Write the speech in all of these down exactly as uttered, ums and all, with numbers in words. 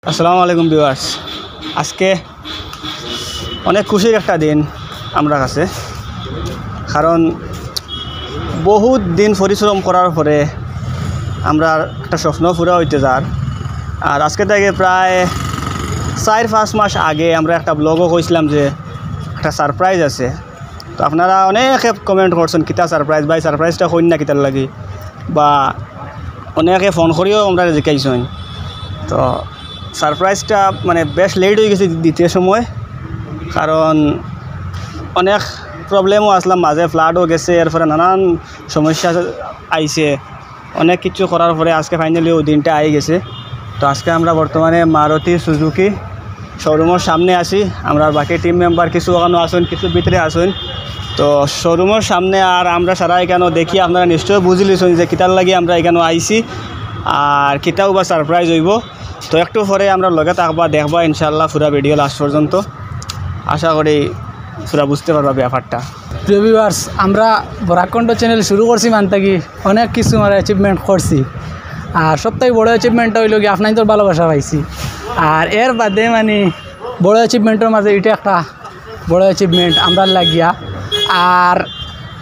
আসসালামু আলাইকুম ভিউয়ার্স, আজকে অনেক খুশির একটা দিন আমরার কাছে, কারণ বহুত দিন পরিশ্রম করার পরে আমরার একটা স্বপ্ন পুরা অইতে যার। আর আজকে থাকি প্রায় চাইর পাঁচ মাস আগে আমরা একটা ব্লগও কইছিলাম যে একটা সারপ্রাইজ আছে। তো আপনারা অনেকে কমেন্ট করছইন, "কিতা সারপ্রাইজ ভাই, সারপ্রাইজটা কইন না কিতার লাগি?" বা অনেকে ফোন করিও আমরারে জিকাইছইন। তো সারপ্রাইজটা মানে বেশ লেট অই গেছে দিতে সময়, কারণ অনেক প্রবলেমও আসলাম, মাঝে ফ্লাডও গেছে, এরপরে নানান সমস্যা আইছে। অনেক কিছু করার পরে আজকে ফাইনালি ওই দিনটা আই গেছে। তো আজকে আমরা বর্তমানে মারুতি সুজুকি শোরুমর সামনে আছি। আমরার বাকি টিম মেম্বার কিছু ওখানো আছইন, কিছু ভিতরে আছইন। তো শোরুমর সামনে আর আমরা সারা ইকানো দেখি, আপনারা নিশ্চয় বুঝিলিছইন যে কিতার লাগি আমরা ইকানো আইছি আর কিতাও বা সারপ্রাইজ অইবো। তো একটু পরে আমরার লগে থাকবা, দেখবা ইনশাআল্লাহ পুরা ভিডিও লাস্ট পর্যন্ত। আশা করি পুরা বুঝতে পারবা ব্যাপারটা। প্রিয় ভিউয়ার্স, আমরা বরাক কণ্ঠ চ্যানেল শুরু করছি মান থাকি অনেক কিছু আমরা অ্যাচিভমেন্ট করছি। আর সবথেকে বড় অ্যাচিভমেন্টটা অইলো কি, আপনাইনতর ভালোবাসা পাইছি। আর এর বাদে মানে বড় অ্যাচিভমেন্টর মাঝে ইটা একটা বড় অ্যাচিভমেন্ট আমরার লাগিয়া। আর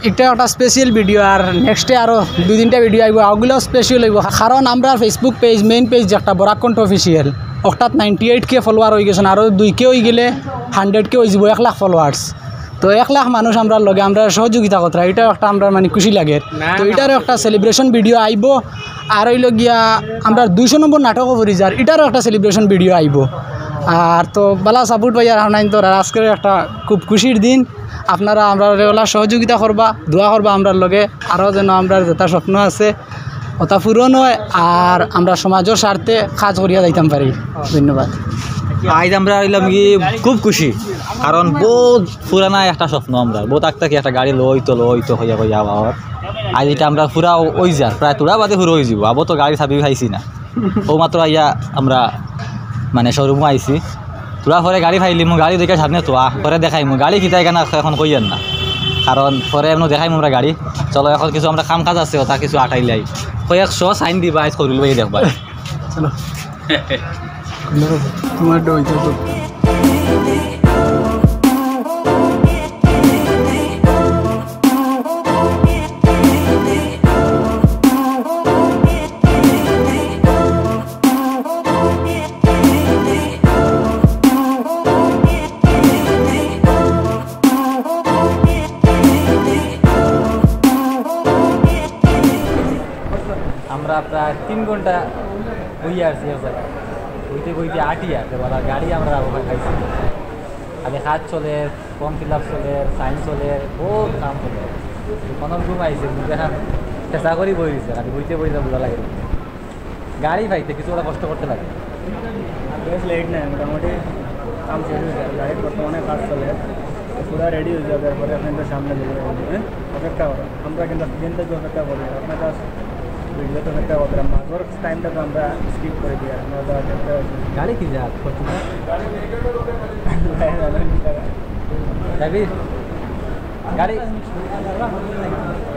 ইটা একটা স্পেশাল ভিডিও, আর নেক্সটে আরও দুই তিনটা ভিডিও আইবো, ওগুলাও স্পেশাল অইবো, কারণ আমরার Facebook পেজ, মেইন পেজ যেটা বরাক কণ্ঠ অফিসিয়াল, অর্থাৎ নাইনটি এইট কে ফলোয়ার অই গেছইন, আরও দুই কে অই গেলে হান্ড্রেড কে অই যিবো, এক লাখ ফলোয়ার্স। তো এক লাখ মানুষ আমরার লগে, আমরার সহযোগিতা কররা, ইটাও একটা আমরার মানে খুশি লাগের। তো ইটারও একটা সেলিব্রেশন ভিডিও আইবো। আর অইলো গিয়া আমরার দুইশো নম্বর নাটকও পড়ি যার, ইটারও একটা সেলিব্রেশন ভিডিও আইবো। আর তো ভালা সাপোর্ট পাইয়ার আপনাইনতর, আর আজকের একটা খুব খুশির দিন। আপনারা আমরারে অলা সহযোগিতা করবা, দোয়া করবা আমরার লগে, আরও যেন আমরার যেটা স্বপ্ন আছে ওটা পূরণ অয়, আর আমরা সমাজর স্বার্থে কাজ করিয়া যাইতাম পারি। ধন্যবাদ। আইজ আমরা অইলাম কি খুব খুশি, কারণ বহুত পুরানা একটা স্বপ্ন, আমরা বহুত আগ থাকি একটা গাড়ি লইতো লইতো কইয়া কইয়া আবার আইজ ইটা আমরা পুরা অই যার, প্রায় থুড়া বাদে পুরা অই যিবো। আবো তো গাড়ি চাবি পাইছি না, ও মাত্র আইয়া আমরা মানে শোরুমো আইছি। থুড়া পরে গাড়ি পাইলিমু, গাড়ি দেখিয়া সামনে থুয়া, পরে দেখাইমু গাড়ি কিতা ইখান আর এখন কইয়ার না, কারণ পরে এমনে দেখাইমু আমরা গাড়ি। চলো, এখন কিছু আমরা কাম কাজ আছে, ওটা কিছু আটাইলাই। কয়েকশো সাইন দিবা, আইজ করুল ভাই দেখবা। চলো। তোমার ডইটা তো। আমরা প্রায় তিন ঘন্টা বইয়া আছি এক জাগাত, বইতে বইতে আটিয়া, তো বলা গাড়ি আমরা ওখানে পাইছি। খালি কাজ চলের, ফর্ম ফিল আপ চলের, সাইন চলের, বহুত কাম চলের। অখন ঘুম আইছে, ঘুম এখান পেশা করি বই দিছে, খালি বইতে বইতে বুঝা লাগে। গাড়ি পাইতে কিছু ওরা কষ্ট করতে লাগে। বেশ লেট নাই, মোটামুটি কাম শেষ অই যার। গাড়ির বর্তমানে কাজ চলের, পুরা রেডি অই যাইবো, এরপরে আপনাইনতর সামনে যাইবো। হ্যাঁ, অপেক্ষা করো, আমরা কিন্তু দিন থাকি অপেক্ষা করি, আপনাইনতর ভিডিওত অপেক্ষা কররা। মাঝর টাইমটা তো আমরা স্কিপ করি দিয়ার, আমরা তো আর দেখতে পাচ্ছি না। গাড়ি কি যার? ফরচুনার? যাবি? গাড়ি,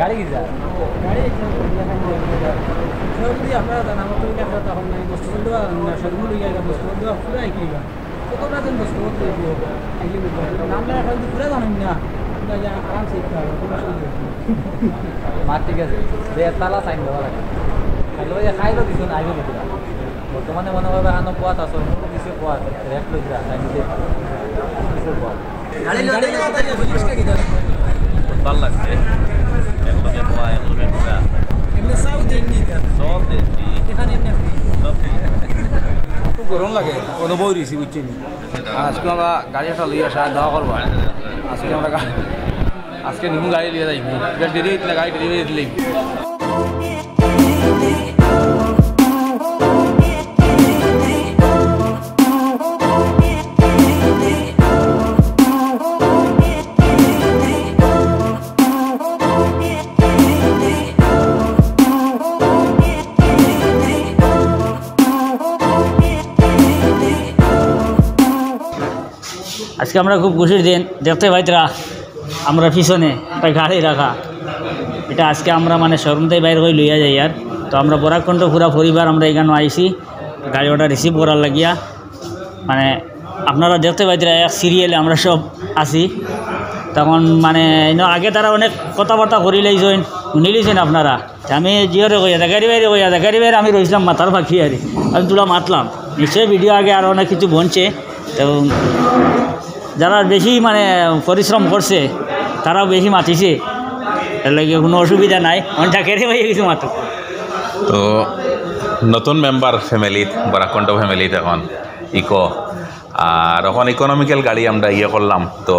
গাড়ি কি যার? গাড়ি সরাসরি আপনারা জানা মতো তখন নাই, বস্তু বলতে পারেন না, সবগুলো লইয়া গেল, বস্তু বলতে পুরো একই গা। কত প্রাচীন বস্তু বলতে একই গা। নাম লেখা কিন্তু পুরো জানেন না, আপনারা যা আরামসে ইচ্ছা হবে, কোনো অসুবিধা নেই। মা ঠিক আছে, যে তালা সাইন দেওয়া লাগে। খাইলো, এই খাইলো দিছো না, আইলো দিছো না। বর্তমানে মনে করবে আনো পোয়াত আছে, অন্য কিছু পোয়াত, রেট লইছে, সাইন দিতে কিছু পোয়াত। ভালো লাগছে। একলগে বওয়া, একলগে ঘুরা। এমনি চাও দেননি এটা? সব দেখছি। এখানে এমনি free? সব free। খুব গরম লাগে, কোনো বই রয়েছি, বুঝছেন? আজকে আমরা গাড়ি একটা লইয়া সারা দেওয়া করবো। আজকে আমরা গা-, আজকে নিমু গাড়ি লইয়া যাইবো। এটা দেরি হইতে না, গাড়ি ডেলিভারি দিলেই। আজকে আমরা খুব খুশির দিন, দেখতে পাইতরা আমরা পিছনে একটা গাড়ি রাখা, এটা আজকে আমরা মানে শোরুম থাকি বাইর করি লইয়া যাইয়ার। তো আমরা বরাক কণ্ঠ পুরা পরিবার আমরা এখানো আইছি গাড়ি ওটা রিসিভ করার লাগিয়া। মানে আপনারা দেখতে পাইতরা এক সিরিয়ালে আমরা সব আছি। তখন মানে ইনো আগে তারা অনেক কথাবার্তা করি লাইছইন, শুনি লাইছইন আপনারা। আমি জিওরে কইয়া, জাকারি ভাইরে কইয়া, জাকারি ভাইরে আমি রইছিলাম মাথার পাখি আর আমি তুলা মাতলাম। নিশ্চয়ই ভিডিও আগে আরও অনেক কিছু বনছে। তো যারা বেশি মানে পরিশ্রম করছে, তারাও বেশি মাতিছে, এর লাগি কোনো অসুবিধা নাই। অন জাকারি ভাই কিছু মাতো। তো নতুন মেম্বার ফ্যামিলিত, বরাকণ্ঠ ফ্যামিলিত এখন ইকো। আর এখন ইকোনমিক্যাল গাড়ি আমরা ইয়ে করলাম, তো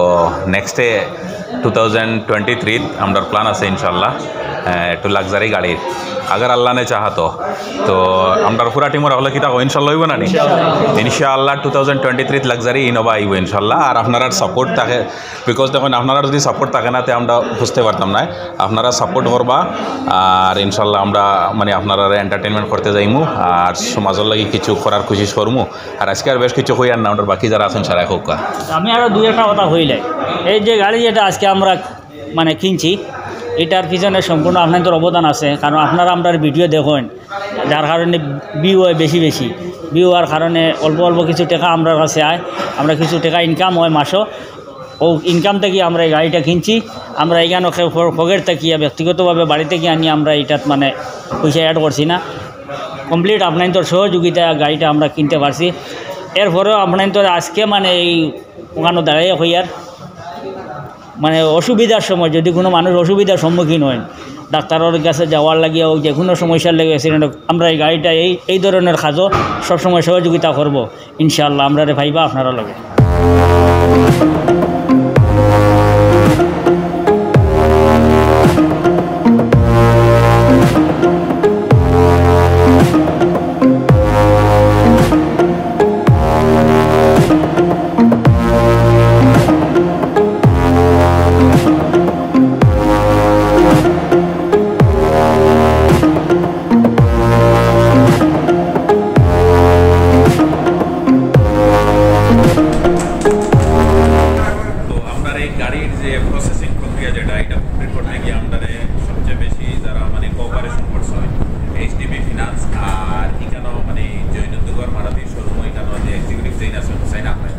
নেক্সটে টু থাউজেন্ড টোয়েন্টি থ্রিত আমরার প্ল্যান আছে ইনশাল্লাহ, আহ, একটু লাক্সারি গাড়ির, আগার আল্লাহ নে চাহা তো। তো আমরার পুরা টিমর হকলে কিতা কও, ইনশাল্লাহ অইবো না নি? ইনশাল্লাহ টু থাউজেন্ড টোয়েন্টি থ্রিত লাক্সারি ইনোভা আইবো ইনশাল্লাহ। আর আপনারার সাপোর্ট থাকে, বিকজ দেখইন আপনারার যদি সাপোর্ট থাকে না তে আমরা বুঝতে পারতাম না। আপনারা সাপোর্ট করবা, আর ইনশাল্লাহ আমরা মানে আপনারারে এন্টারটেইনমেন্ট করতে যাইমু, আর সমাজর লাগি কিছু করার কোশিশ করমু। আর আজকে আর বেশ কিছু কইয়ার না, আমরার বাকি যারা আছইন সারাই কউক্কা। আমি আরও দুই একটা কথা কইলাই। এই যে গাড়ি যেটা আজকে আমরা মানে কিনছি, এটার পিছনে সম্পূর্ণ আপনাইনতর অবদান আছে, কারণ আপনারা আমরার ভিডিও দেখইন, যার কারণে ভিউ অয় বেশি বেশি। ভিউ অওয়ার কারণে অল্প অল্প কিছু টেকা আমরার কাছে আয়, আমরা কিছু টেকা ইনকাম অয় মাসো। ও ইনকাম থাকি আমরা এই গাড়িটা কিনছি। আমরা এখানো কেউ পকেট থাকি ইয়া ব্যক্তিগতভাবে বাড়ি থাকি আনি আমরা এটাত মানে পয়সা অ্যাড করছি না। কমপ্লিট আপনাইনতর সহযোগিতা গাড়িটা আমরা কিনতে পারছি। এরপরেও আপনাইনতর আজকে মানে এই ওখানো দাঁড়াইয়া কইয়ার মানে অসুবিধার সময় যদি কোনো মানুষ অসুবিধার সম্মুখীন অইন, ডাক্তারর কাছে যাওয়ার লাগিয়া হোক, যে কোনো সমস্যার লাগি, অ্যাক্সিডেন্ট হোক, আমরা এই গাড়িটা এই, এই ধরনের কাজও সবসময় সহযোগিতা করব। ইনশাআল্লাহ আমরারে পাইবা আপনারা লগে। তো আমরার এই গাড়ির যে প্রসেসিং প্রক্রিয়া যেটা, এটা কমপ্লিট করতে গিয়া আমরারে সবচেয়ে বেশি যারা মানে কোঅপারেশন করছে, এইচডিবি ফিনান্স আর ইকানো মানে জৈন উদ্যোগর মারাতি শোরুম, ইকানো যে এক্সিকিউটিভ জৈন আছে হুসাইন আহমেদ।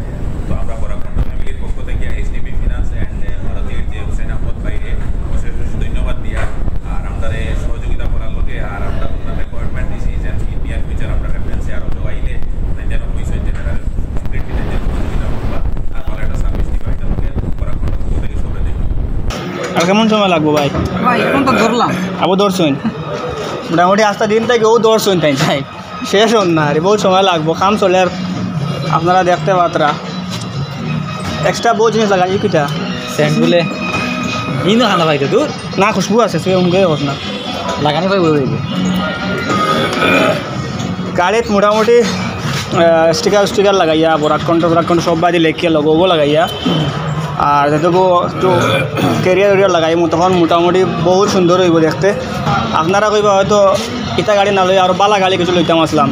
তো আমরা বরাকণ্ঠ ফ্যামিলির পক্ষ থেকে এইচডিবি ফিনান্স অ্যান্ড মারাতির যে হুসাইন আহমদ ভাইরে অশেষ অশেষ ধন্যবাদ দিয়া, আর আমরারে সহযোগিতা করার লগে আর আমরা আপনার রিকোয়ারমেন্ট দিছি যে নিয়ার ফিউচার আমরা রেফারেন্সে আরো কেউ আইলে, মানে যেন কইছেন যে তারা কমপ্লিটলি যেন সহযোগিতা করবা, আর ভালো একটা সার্ভিস দিবা, এটা লগে করার কোনো পক্ষ থেকে সবরে দিন। আর কেমন সময় লাগবো ভাই? ভাই, এখন তো ধরলাম। আবু ধরছইন। মোটামুটি আস্তা দিন থেকে ও ধরছইন তাই, তাই। শেষ অইন না, আরে বহুত সময় লাগবো, কাম চলের, আপনারা দেখতে পারতরা। এক্সট্রা বহুত জিনিস লাগাই, কিতা? সেন্ট বলে। ইনো খানা পাইতো দূর। না, খুশবু আছে, তুই উমগে হোক না। লাগানি পাইবো, পাইবো। গাড়িত মোটামুটি, আহ, স্টিকার স্টিকার লাগাইয়া, বরাকণ্ঠ, বরাকণ্ঠ সব বাদি লেখিয়া, লোগো লাগাইয়া। আর যেটুকু একটু ক্যারিয়ার উরিয়ার লাগাইমু, তখন মোটামুটি বহুত সুন্দর অইবো দেখতে। আপনারা কইবা হয়তো ইতা গাড়ি না লই আরো বালা গাড়ি কিছু লইতাম আছলাম।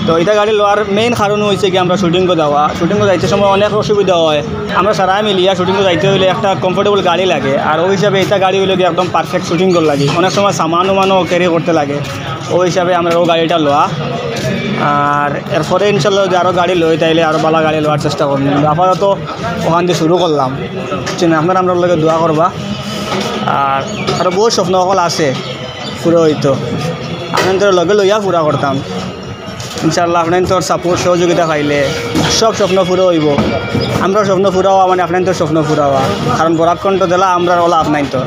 তো ইতা গাড়ি লওয়ার মেইন কারণ অইছে কি আমরা শুটিংও যাওয়া, শুটিংও যাইতে সময় অনেক অসুবিধা হয়। আমরা সারাই মিলিয়া শুটিংও যাইতে অইলে একটা কমফোর্টেবল গাড়ি লাগে, আর ওই হিসাবে ইতা গাড়ি অইলো কি একদম পারফেক্ট শুটিংও লাগি। অনেক সময় সামান উমানও ক্যারি করতে লাগে, ওই হিসাবে আমরা ও গাড়িটা লওয়া। আর এরপরে ইনশাল্লাহ যদি আরো গাড়ি লই তাইলে আরো বালা গাড়ি লওয়ার চেষ্টা করমু। কিন্তু আপাতত ওখান দিয়ে শুরু করলাম, বুঝছেন? আপনারা আমরার লগে দোয়া করবা। আর আরো বহুত স্বপ্ন অকল আছে, পুরা অইতো। আপনাইনতর লগে লইয়া পুরা করতাম। ইনশাআল্লাহ, আপনাইনতর সাপোর্ট সহযোগিতা পাইলে সব স্বপ্ন পুরা অইবো। আমরার স্বপ্ন পুরা অওয়া মানে আপনাইনতর স্বপ্ন পুরা অওয়া। কারণ বরাকণ্ঠ জেলা আমরার অলা আপনাইনতর।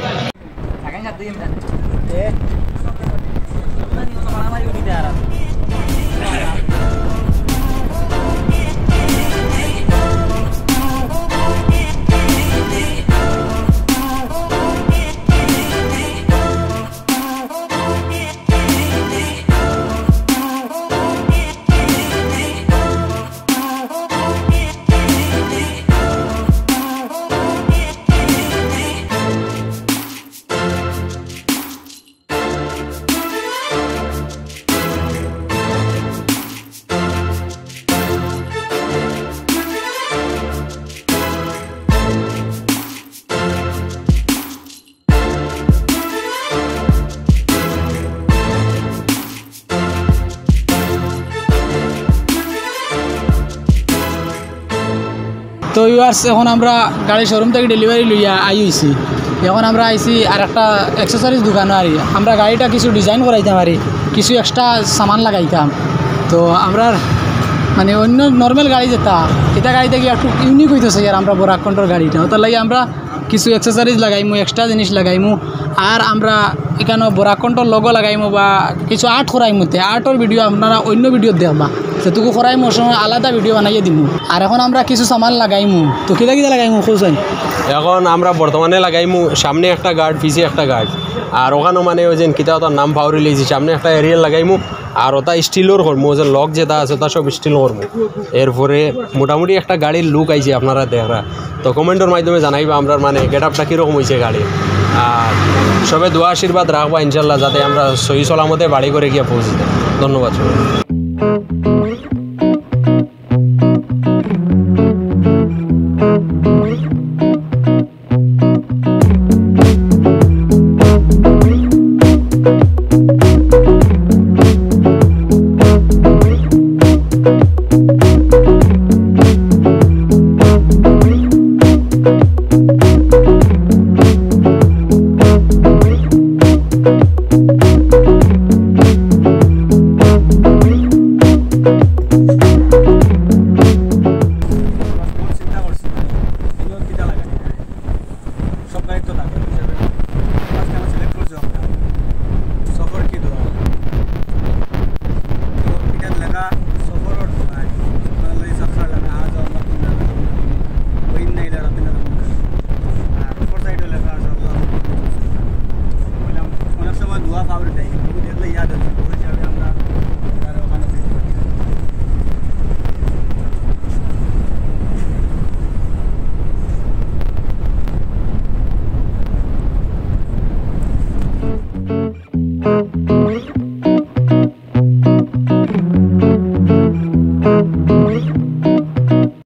তো ভিউয়ার্স, এখন আমরা গাড়ি শোরুম থাকি ডেলিভারি লইয়া আই অইছি। এখন আমরা আইছি আর একটা অ্যাক্সেসরিজ দোকানো আরি। আমরা গাড়িটা কিছু ডিজাইন করাইতাম আরি, কিছু এক্সট্রা সামান লাগাইতাম। তো আমরা মানে অন্য নর্মাল গাড়ি যেটা, এটা গাড়ি থাকি একটু ইউনিক অইতো চাই আর আমরা বরাক কন্ট্রোর গাড়িটা, ওটার লাগি আমরা কিছু অ্যাক্সেসরিজ লাগাইমু, এক্সট্রা জিনিস লাগাইমু। আর আমরা এখানো বরাক কন্ট্রোর লোগো লাগাইমু বা কিছু আর্ট করাইমু, তে আর্টর ভিডিও আপনারা অন্য ভিডিও দেখবা, যেটুকু করাইমু ওর সময় আলাদা ভিডিও বানাইয়া দিমু। আর এখন আমরা কিছু সামান লাগাইমু, তো কিতা কিতা লাগাইমু কও চাই? এখন আমরা বর্তমানে লাগাইমু সামনে একটা গার্ড, পিছে একটা গার্ড, আর ওখানো মানে ওই যে কিতা ওটার নাম পাউরি লইছি, সামনে একটা এরিয়াল লাগাইমু, আর ওটা স্টিলর করমু, ওই যে লক যেটা আছে ওটা সব স্টিল করমু। এরপরে মোটামুটি একটা গাড়ির লুক আইছে আপনারা দেখরা, তো কমেন্টর মাধ্যমে জানাইবা আমরার মানে গেট আপটা কীরকম অইছে গাড়ির। আর সবে দোয়া আশীর্বাদ রাখবা ইনশাল্লাহ, যাতে আমরা সহি সলামতে বাড়ি ঘরে গিয়া পৌঁছি যাই। ধন্যবাদ সবাই।